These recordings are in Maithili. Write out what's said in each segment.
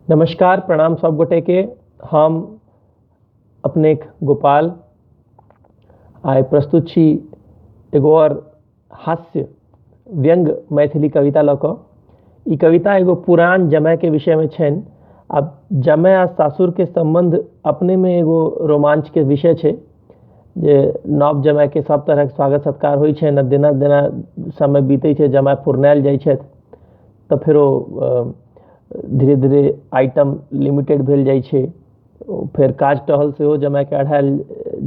नमस्कार प्रणाम सब गोटे के। हम अपनेक गोपाल आइ प्रस्तुत छी एगो आओर हास्य व्यंग्य मैथिली कविता लऽ कऽ। ई कविता एगो पुरान जमायके विषयमे छनि। आब जमाय आ सासुरके सम्बन्ध अपनेमे एगो रोमांचके विषय छै जे नव जमायके सब तरहक स्वागत सत्कार होइ छनि आ जेना जेना समय बीतै छै जमाय पुरनायल जाइ छथि तऽ फेरो धीरे धीरे आइटम लिमिटेड भेल जाइ छै, फेर काज टहल सेहो जमायके अढ़ायल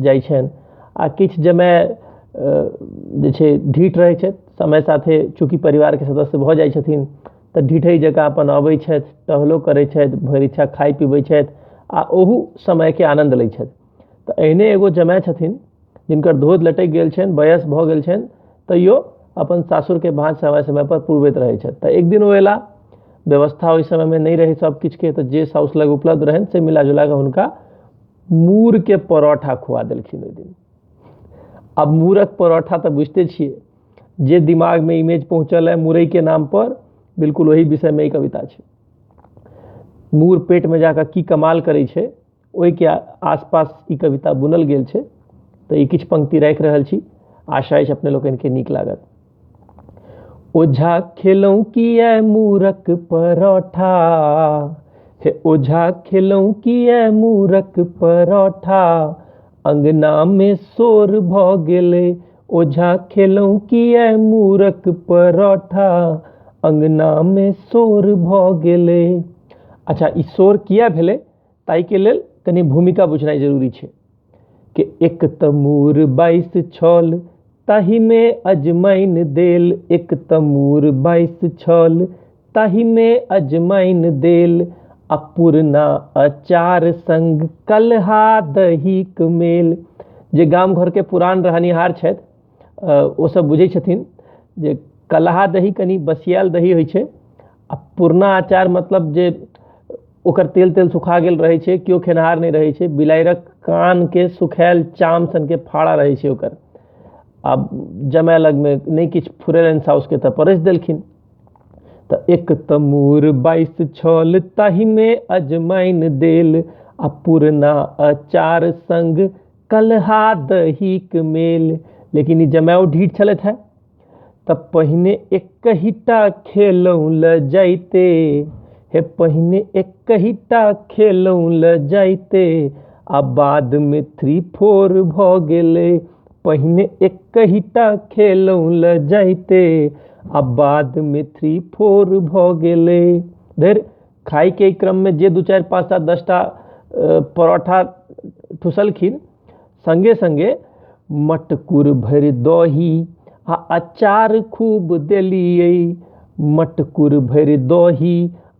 जाइ छनि आ किछु जमाय जे छै ढीठ रहै छथि, समय साथे चूँकि परिवारके सदस्य भऽ जाइ छथिन तऽ ढीठै जकाँ अपन अबै छथि, टहलो करै छथि, भरि इच्छा खाइ पिबै छथि आ ओहू समयके आनन्द लै छथि। तऽ एहने एगो जमाय छथिन जिनकर धोधि लटकि गेल छनि, बयस भऽ गेल छनि, तैयो अपन सासुरके भाँज समय समयपर पुरबैत रहै छथि। तऽ एक दिन ओ अयला, व्यवस्था ओहि समयमे नहि रहै सब किछुके, तऽ जे साउस लग उपलब्ध रहनि से मिला जुला कऽ हुनका मूरके परोठा खुआ देलखिन ओहि दिन। आब मूरक परोठा तऽ बुझिते छियै, जे दिमागमे इमेज पहुँचल है मुरैके नामपर, बिल्कुल ओही विषयमे ई कविता छै। मूर पेटमे जाकऽ की कमाल करै छै ओहिके आसपास ई कविता बुनल गेल छै। तऽ ई किछु पंक्ति राखि रहल छी, आशा अछि अपने लोकनिके नीक लागत। ओझा खेलहुँ किए मूरक परोठा, हे ओझा खेलहुँ किए मूरक परोठा, अङ्गनामे शोर भऽ गेलै। ओझा खेलहुँ किए मूरक परोठा, अङ्गनामे शोर भऽ गेलै। अच्छा, ई शोर किया भेलै ताहिके लेल कनि भूमिका बुझनाइ जरूरी छै कि एक तऽ मूर बाइस छल ताहिमे अजमाइन देल, एक तऽ मूर बाइस छल ताहिमे अजमाइन देल, आ पुरना अचार संग कलहा दहीक मेल। जे गाम घरके पुरान रहनिहार छथि ओसब बुझै छथिन जे कलहा दही कनि बसियाल दही होइ छै आ पुरना अचार मतलब जे ओकर तेल तेल सुखा गेल रहै छै, केओ खेनिहार नहि रहै छै, बिलाड़िक कानके सुखायल चाम सनके फाड़ा रहै छै ओकर। आब जमाय लगमे नहि किछु फुरेलनि साउसके तऽ परसि देलखिन। तऽ एक तऽ मूर बाइस छल ताहिमे अजमाइन देल, आ पुरना अचार संग कलहा दहीक मेल। लेकिन ई जमायो ढीठ छलथि हेँ, तऽ पहिने एकहिटा खेलहुँ लऽ जाइते, हे पहिने एकहिटा खेलहुँ लऽ जाइते, आ बादमे 3-4 भऽ गेलै। पहिने एकहिटा खेलहुँ लऽ जाइते, आ बादमे 3-4 भऽ गेलै। धरि खायके क्रममे जे 2 4 5 7 10टा परोठा ठुसलखिन, संगे संगे मटकुर भरि दही आ अचार खूब देलियै, मटकुर भरि दही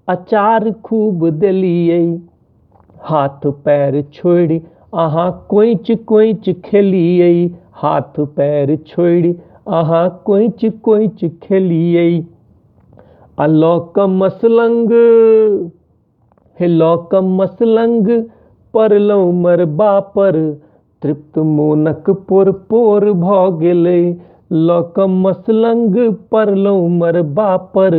अचार खूब देलियै, हाथ पैर छोड़ि अहाँ कोइच कोइच खेलियै, हाथ पैर छोड़ि अहाँ कोइच कोइच खेलियै, आ लऽ कऽ मसलंग, हे लऽ कऽ मसलंग पड़लहुँ मरबा पर, तृप्त मोनक पोर पोर भऽ गेलै। लऽ कऽ मसलंग पड़लहुँ मरबा पर,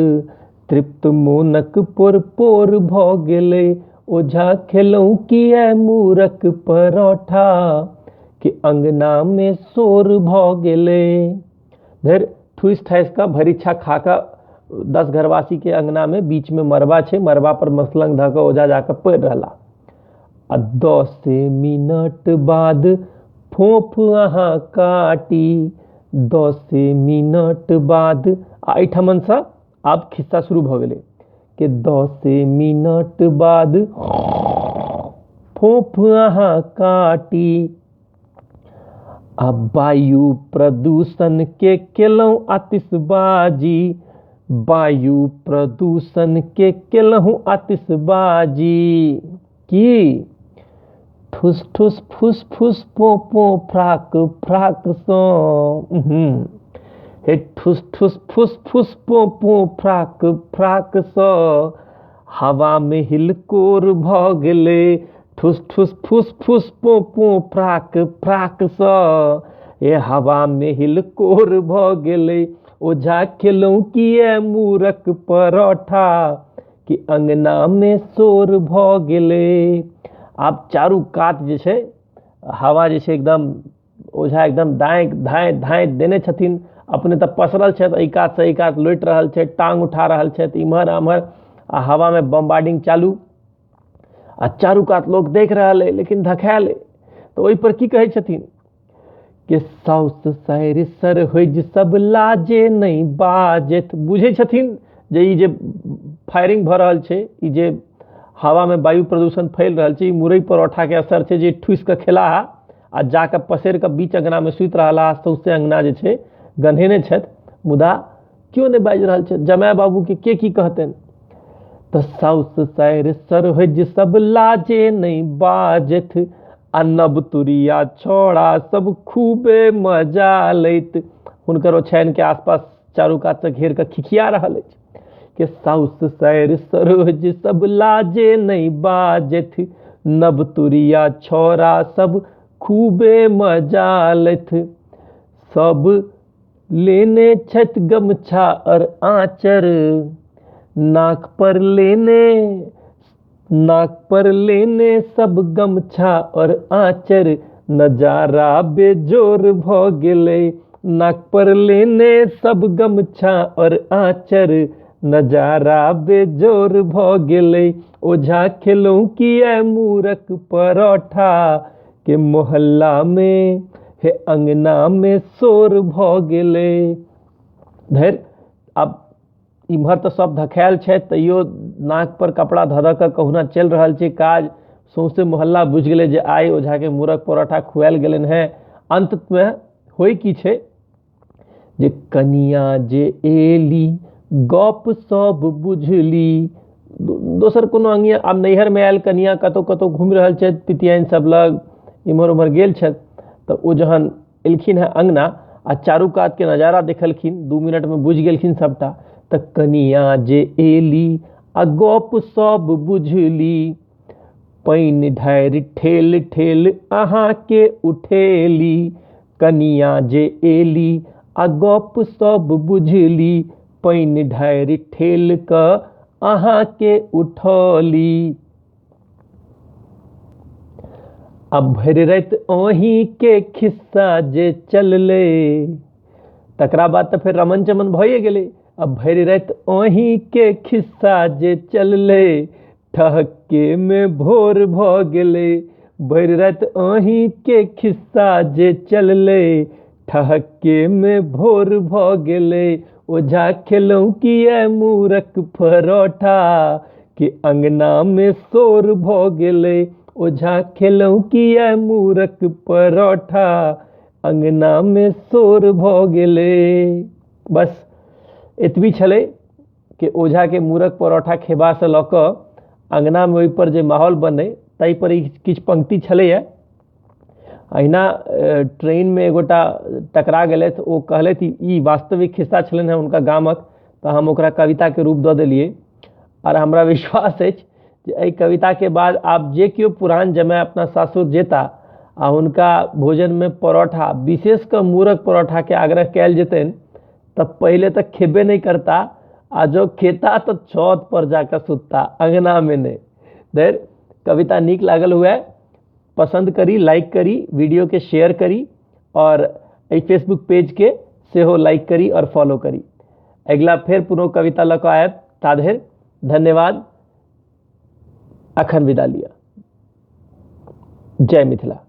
तृप्त मोनक पोर पोर भऽ गेलै। ओझा खेलहुँ किए मूरक परोठा, कि अङ्गनामे शोर भऽ गेलै। धरि ठुसि ठासि कऽ भरि इच्छा खा कऽ 10 घरवासीके अङ्गनामे बीचमे मरबा छै, मरबा पर मसलंग धऽ कऽ ओझा जाकऽ पड़ि रहला। आ 10 मिनट बाद फोफ अहाँ काटी, 10 मिनट बाद, आ एहिठमनसँ आब खिस्सा शुरू भऽ गेलै कि 10 मिनट बाद फोफ अहाँ काटी, आ वायु प्रदूषण के केलहुँ आतिशबाजी, वायु प्रदूषण के केलहुँ आतिशबाजी, की ठुस ठुस फुस फुस पो पो फ्राक फ्राक सँ, हे ठुस ठुस फुस फुस पो पो फ्राक फ्राक सँ, हवामे हिलकोर भऽ गेलै। ठुस ठुस फुस फुस पो पो फ्राक फ्राक सँ, हे हवामे हिलकोर भऽ गेलै। ओझा खेलहुँ किए मूरक परोठा, कि अङ्गनामे शोर भऽ गेलै। आब चारू कात जे छै हवा जे छै एकदम ओझा एकदम दाँइ धाँइ धाँइ देने छथिन, अपने तऽ पसरल छथि, एहि कातसँ एहि कात लोटि रहल छथि, टांग उठा रहल छथि इम्हर आम्हर, आ हवामे बम्बार्डिंग चालू, आ चारू कात लोक देख रहल अइ लेकिन धखायल अइ। तऽ ओहिपर की कहै छथिन कि साउस सारि सर होइज सब लाजे नहि बाजैत। बुझै छथिन जे ई जे फायरिंग भऽ रहल छै, ई जे हवामे वायु प्रदूषण फैल रहल छै, ई मुरई परोठाके असर छै जे ठुसि कऽ खेलाह आ जाकऽ पसरि कऽ बीच अङ्गनामे सुति रहलाह, सौंसे अङ्गना जे छै गन्हेने छथि, मुदा केओ नहि बाजि रहल छै। जमाय बाबूके के की कहतनि? तऽ साउस सारि सर होइज सब लाजे नहि बाजथि, आ नवतुरिया छौड़ा सब खूबे मजा लैत। हुनकर ओछानिके आसपास चारू कातसँ घेर कऽ खिखिया रहल अछि कि साउस सारि सरोज सब लाजे नहि बाजथि, नवतुरिया छौड़ा सब खूबे मजा लैथ। सब लेने छथि गमछा और आँचर, नाक पर लेने, नाक पर लेने सब गमछा और आँचर, नजारा बेजोर भऽ गेलै। नाक पर लेने सब गमछा और आँचर, नजारा बेजोर भऽ गेलै। ओझा खेलहुँ किए मूरक परोठा, के मोहल्ला मे हे अंगना मे शोर भऽ गेलै। धरि आब इम्हर तऽ सब धखायल छथि, तैयो नाक पर कपड़ा धऽ धऽ कऽ कहुना चलि रहल छै काज। सौंसे मोहल्ला बुझि गेलै जे आइ ओझाके मूरक परोठा खुआयल गेलनि हेँ। अन्तमे होइ की छै जे कनिया जे एली गप सब बुझली। दोसर कोनो अंगिया आब नैहरमे आयल कनिया कतहु कतहु घुमि रहल छथि, पितियाइन सब लग इम्हर उम्हर गेल छथि, तऽ ओ जहन एलखिन हेँ अङ्गना आ चारू कातके नजारा देखलखिन, 2 मिनटमे बुझि गेलखिन सबटा। तऽ कनिया जे एली आ गप सब बुझली, पानि ढारि ठेल ठेल अहाँके उठेली। कनिया जे एली आ गप सब बुझली, पानि ढारि ठेल कऽ अहाँके उठौली। अब भरि राति अहीं के खिस्सा जे चललै, तकरा बाद तऽ फेर रमन चमन भइए गेलै। अब भरि राति अहीं के खिस्सा जे चललै, ठहक्के मे भोर भऽ गेलै। भरि राति अहीं के खिस्सा जे चललै, ठहक्के मे भोर भऽ गेलै। ओझा खेलहुँ किए मूरक परोठा, कि अंगना मे शोर भऽ गेलै। ओझा खेलहुँ किए मूरक परोठा, अंगना मे शोर भऽ गेलै। बस एतबी छलै कि ओझाके मूरक परोठा खेबासँ लऽ कऽ अंगनामे ओहिपर जे माहौल बनै ताहिपर ई किछु पंक्ति छलैया। अहिना ट्रेनमे एगोटा टकरा गेलथि, ओ कहलथि ई वास्तविक खिस्सा छलनि हेँ हुनका गामक, तऽ हम ओकरा कविताके रूप दऽ देलियै। आओर हमरा विश्वास अछि जे एहि कविताके बाद आब जे केओ पुरान जमाय अपना सासुर जेता आ हुनका भोजनमे परोठा, विशेष कऽ मूरक परोठाके आग्रह कयल जेतनि, तऽ पहिले तऽ खेबे नहि करता, आ जो खेता तऽ छत पर जाकऽ सुतता, अंगनामे नहि। धरि कविता नीक लागल हुए पसंद करी, लाइक करी, वीडियो के शेयर करी और एहि फेसबुक पेज के सेहो लाइक करी और फॉलो करी। अगिला फेर पुनः कविता लऽ कऽ आयब, ता धरि धन्यवाद। अखन विदा लिअ। जय मिथिला।